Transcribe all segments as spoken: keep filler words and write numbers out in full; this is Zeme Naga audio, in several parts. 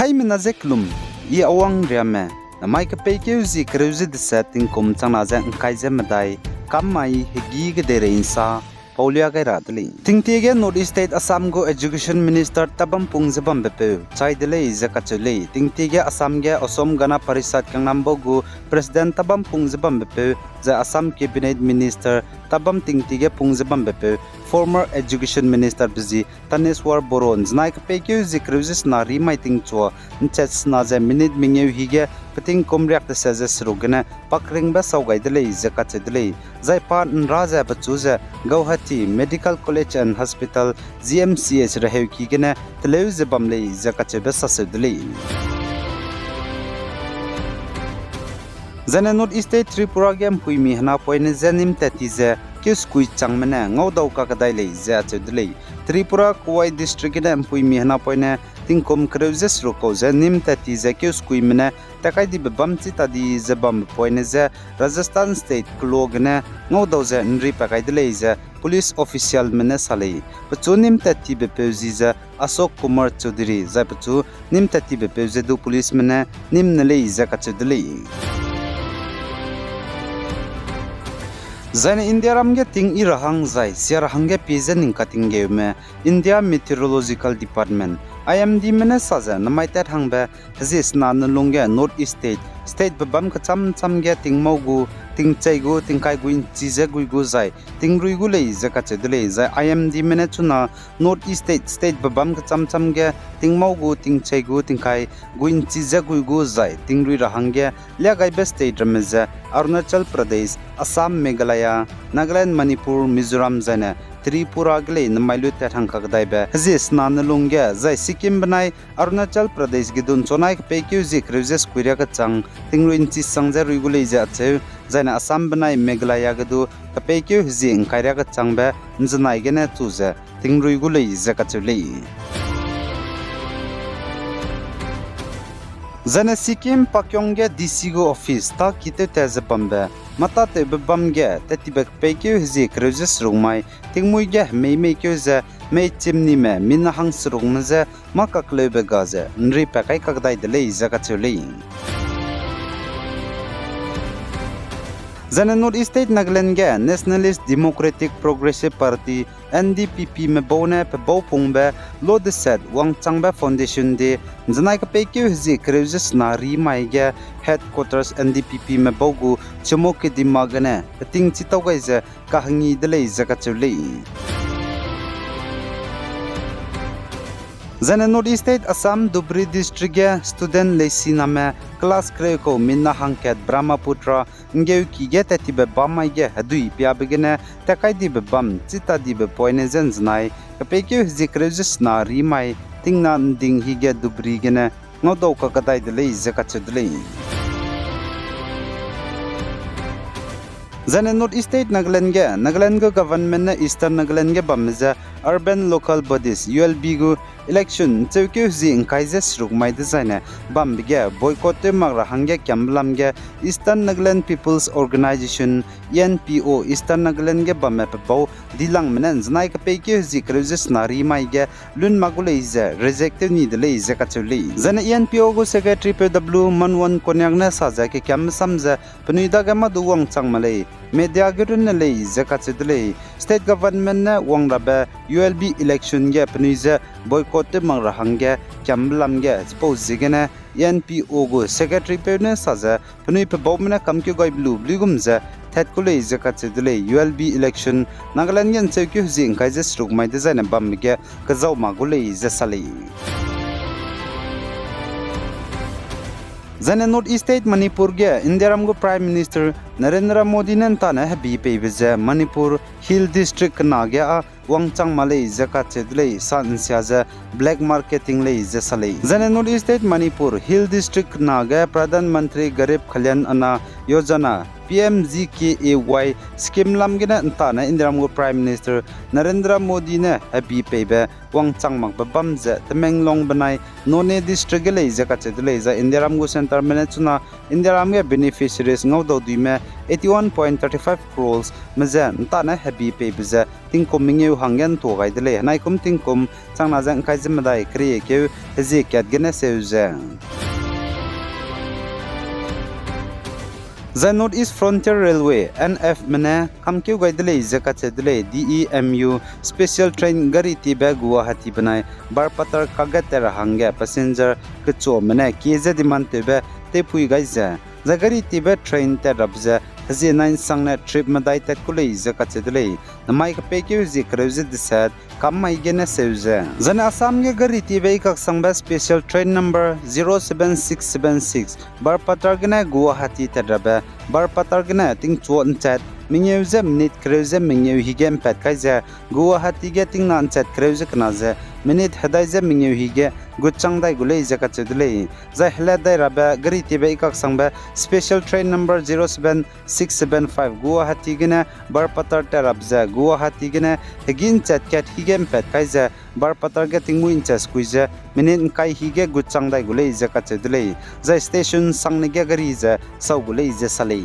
Haimena ze kelum, I Awang Riame, namai kepeikeu zi kereu ze deset tingkum changna ze ngkai ze medai, kam mai hegî kedeirei nsa paulia gai ra de lei. Tingtie ge North East State Assam gu Education Minister Tabam Pung ze bambepeu chai de lei ze kacheu lei. Tingtie ge Assam ge Assam Gana Parishad Kangnambo gu President Tabam Pung ze bambepeu, zai Assam Cabinet Minister Tabam Tingtie ge Pung ze bambepeu, former Education Minister be zi Taneswar Boro nzenai kepeikeu zi kereu ze sena ri mai tingchua nchet sena ze minute mengeu hige peting kum riak tese ze seruk gene pakringbe sau gai de lei ze kacheu de lei. Zai pa nra ze pechu ze Gauhati Medical College and Hospital, G M C H reheuki gene teleu ze bam lei ze kacheube saseu de lei. Zaine North East State Tripura ge mpuimi henapoine je nîm tat ti ze keu sekui changme ne ngaudau kakadai lei ze acheu de lei. Tripura Khowai District gene mpuimi henapoine tingkum kereu ze seruk kau ze nîm tat ti ze keu sekuime ne tat kai dibe bam chi ta di ze bambe poine je Rajasthan State kelo gene ngaudau ze nri pa kai de lei ze police officialme ne sa lei. Pechu nîm tat tibe peu zi ze Ashok Kumar Choudhury, zai pechu nîm tat tibe peu ze du policeme ne nîm ne lei ze kacheu de lei. Zaine Indiaram ge ting yi ra hang zai sia ra hangge pie ze ning katinggeume India Meteorological Department, I M Dme ne sa ze namai tat hangbe hezie sena ne lungge North East State, statebe bam kecham cham ge tingmau gu, tingchei gu, tingkai gui nchi ze gui gu zai tingrui gu lei ze kacheu de lei. Zai I M Dme ne chuna North East State, statebe bam kecham cham ge tingmau gu, tingchei gu, tingkai gui nchi ze gui gu zai tingrui ra hangge liagaibe state ramme ze Arunachal Pradesh, Assam, Meghalaya, Nagaland, Manipur, Mizoram zaine Tripura ge lei namai lu tat hang kakdaibe hezie sena ne lungge zai Sikkim benai Arunachal Pradesh ge du nchunai kepeikeu hezie kereu ze sekui riak kechang tingrui nchi sang ze rui gu lei ze acheu, zaine Assam benai Meghalaya ge du kepeikeu hezie ngkai riak kechangbe nzenai gene chu ze tingrui gu lei ze kacheu lei. Zaine Sikkim Pakyong ge D C gu office ta ki tewtat ze bambe, mâ tâtewbe bam ge tat tibe kepeikeu hezie kereu ze seruk mai, tingmuî ge hemei meikeu ze mei chimnime mina hang serukme je mâ kakleube ga ze nri pa kai kakdai de lei ze kacheu lei. Zaine North East State Nagaland ge Nationalist Democratic Progressive Party, N D P Pme bau ne pebau pungbe lo deset wangchangbe Foundation Day, nzenai kepeikeu hezie kereu ze sena ri mai ge headquarters N D P Pme bau gu Chumoukedima gene peting chitau gai ze kahengi de lei ze kacheu lei. Zaine North East State Assam Dhubri District ge student leisiname class kereu kau mina hangkat Brahmaputra nggeuki ge tat tibe bam mai ge hedui piabe gene tat kai dibe bam chi ta dibe poine je nzenai kepeikeu hezie kereu ze sena ri mai tingna nding hige Dhubri gene ngaudau kakadai de lei ze kacheu de lei. Zaine North East State Nagaland ge, Nagaland gu government ne Eastern Nagaland ge bamme ze Urban Local Bodies, U L B gu election ncheukeu hezie ngkai ze seruk mai dezaine bambe ge boycott tew mak ra hangge kiambe lam ge Eastern Nagaland People's Organisation, E N P O, Eastern Nagaland ge bamme pebau dilangme ne nzenai kepeikeu hezie kereu ze sena ri mai ge lun mak gu lei ze reject tew ni de lei ze kacheu lei. Zaine E N P O gu secretary peu W Manwan Konyak ne sa ze kekiambe sam ze penui dage mâ du wangchang ma lei, media ge runne lei ze kacheu de lei. State government ne wang rabe U L B election ge penui je boycott tew mak ra hangge kiambe lam ge chipau ziegene E N P O gu secretary peu ne sa ze penui pebaume ne kamkeu gaibe lu bluigum ze tat ku lei ze kacheu de lei. U L B election Nagaland ge ncheukeu hezie ngkai ze seruk mai dezaine bambe ge kezau mak gu lei ze sa lei. Zaine North East State Manipur ge Indiaram gu Prime Minister Narendra Modi ne ntane hebi peibe ze Manipur Hill District kena ge â wangchang ma lei ze kacheu de lei, sa nsia ze black marketing lei ze sa lei. Zaine North East State Manipur Hill District kena ge Pradhan Mantri Garib Kalyan Anna Yojana P M G K A Y scheme lam gene ’ntane Indiaram gu Prime Minister Narendra Modi ne hebi peibe wangchang makbe bam ze Tamenglong benai Noney district ge lei ze kacheu de lei. Zai Indiaram gu centreme ne chuna Indiaram ge beneficiaries ngaudau duime eighty one point thirty five crores me ze ’ntane hebi peibe ze tingkum mengeu hangge ’ntua gai de lei. Henaikum tingkum changna ze ’ngkai ze medai keriekeu hezie kat gene seu ze Zai North East Frontier Railway, N F me ne kamkeu gai de lei ze kacheu de lei. D E M U special train garitiebe Guwahati benai Barpatar kage tat ra hangge passenger kechuame ne kie ze demand tewbe tewpui gai ze, zai garitiebe train tat rabe ze hezie nai ’nsangne trip medai tat ku lei ze kacheu de lei. Namai kepeikeu hezie kereu ze deset kam mai gene seu ze, zaine Assam ge garitiebe ikaksangbe special train number zero seven six seven six Barpatar gene Guwahati tat rabe, Barpatar gene tingchua ’nchat mengeu ze minute kereu ze mengeu hige ’mpat kai ze, Guwahati ge tingna ’nchat kereu ze kena ze minute hedai ze mengeu hige gut chang dai gu lei ze kacheu de lei. Zai helat dai rabe garitiebe ikaksangbe special train number zero seven six seven five Guwahati gene Barpatar tat rabe ze Guwahati gene hegi ’nchat kat hige ’mpat kai ze Barpatar ge tingmuî ’nchat sekui ze minute ’ngkai hige gut chang dai gu lei ze kacheu de lei. Zai station sangne ge gari ze sau gu lei ze sa lei.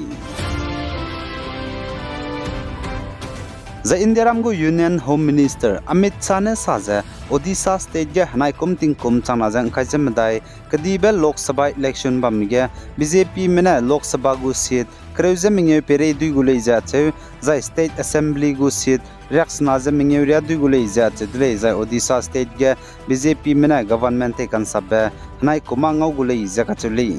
Zai Indiaram gu Union Home Minister Amit Shah ne sa ze Odisha state ge henaikum tingkum changna ze ’ngkai ze medai kedibe Lok Sabha election bamme ge B J Pme ne Lok Sabha gu seat kereu ze mengeu peirei dui gu lei ze acheu, zai state assembly gu seat riaksena ze mengeu riâ dui gu lei ze acheu de lei. Zai Odisha state ge B J Pme ne government tei kansapbe henaikum â ngau gu lei ze kacheu lei.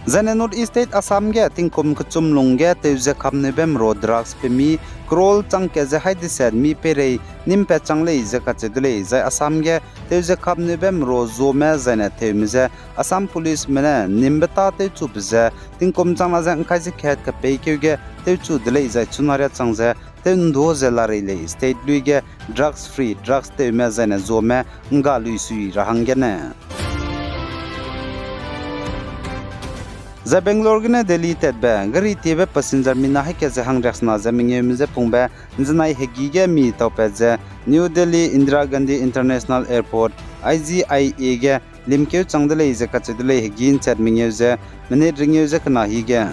Zaine North East state Assam ge tingkum kechum lungge teu ze kamneube mera drugs pemi crore chang kat ze hai deset mi peirei nîm pat chang lei ze kacheu de lei. Zai Assam ge teu ze kamneube mera zuame zaine teume je Assam policeme ne nîmbe tâ tewchube ze tingkum changna ze ’ngkai ze kat kepeikeu ge tewchu de lei. Zai chuna riâ chang ze tew ’ndu ze larei lei. State lui ge drugs free, drugs teume zaine zuame ’ngga lui sui ra hanggene Zai Bangalore gene Delhi tatbe garitiebe passenger mina hai kat ze hang riaksena ze mengeume je pungbe ’nzenai hegi ge mi taupat ze New Delhi Indira Gandhi International Airport, I G I A ge limkeu chang de lei ze kacheu de lei. Hegi ’nchat mengeu ze minute ringeu ze kena hige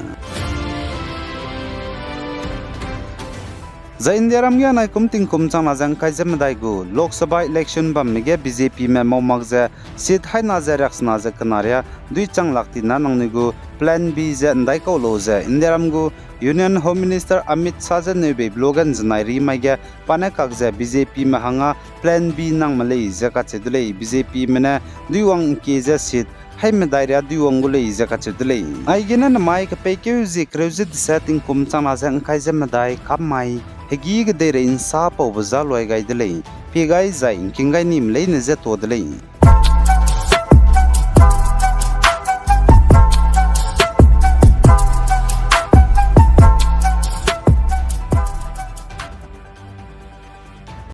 Zai Indiaram ge anaikum tingkum changna ze ’ngkai ze medai gu Lok Sabha election bamme ge B J Pme mau mak ze seat haina ze riaksena ze kena riâ dui chang lak tina nangnui gu plan B ze ’ndaikau lau ze Indiaram gu Union Home Minister Amit Shah je neubeibe lu ge ’nzenai ri mai ge pa ne kak ze B J Pme hangge plan B nangme lei ze kacheu de lei. B J Pme ne duiwang ’ngkie ze seat hai medai riâ duiwang gu lei ze kacheu de lei. Aigene namai kepeikeu zie kereu ze deset tingkum changna ze ’ngkai ze medai kam mai hegi kedeirei ’nsa paube za luai gai de lei. Pie gai zai ’ngking gai nime leine je tuâ de lei.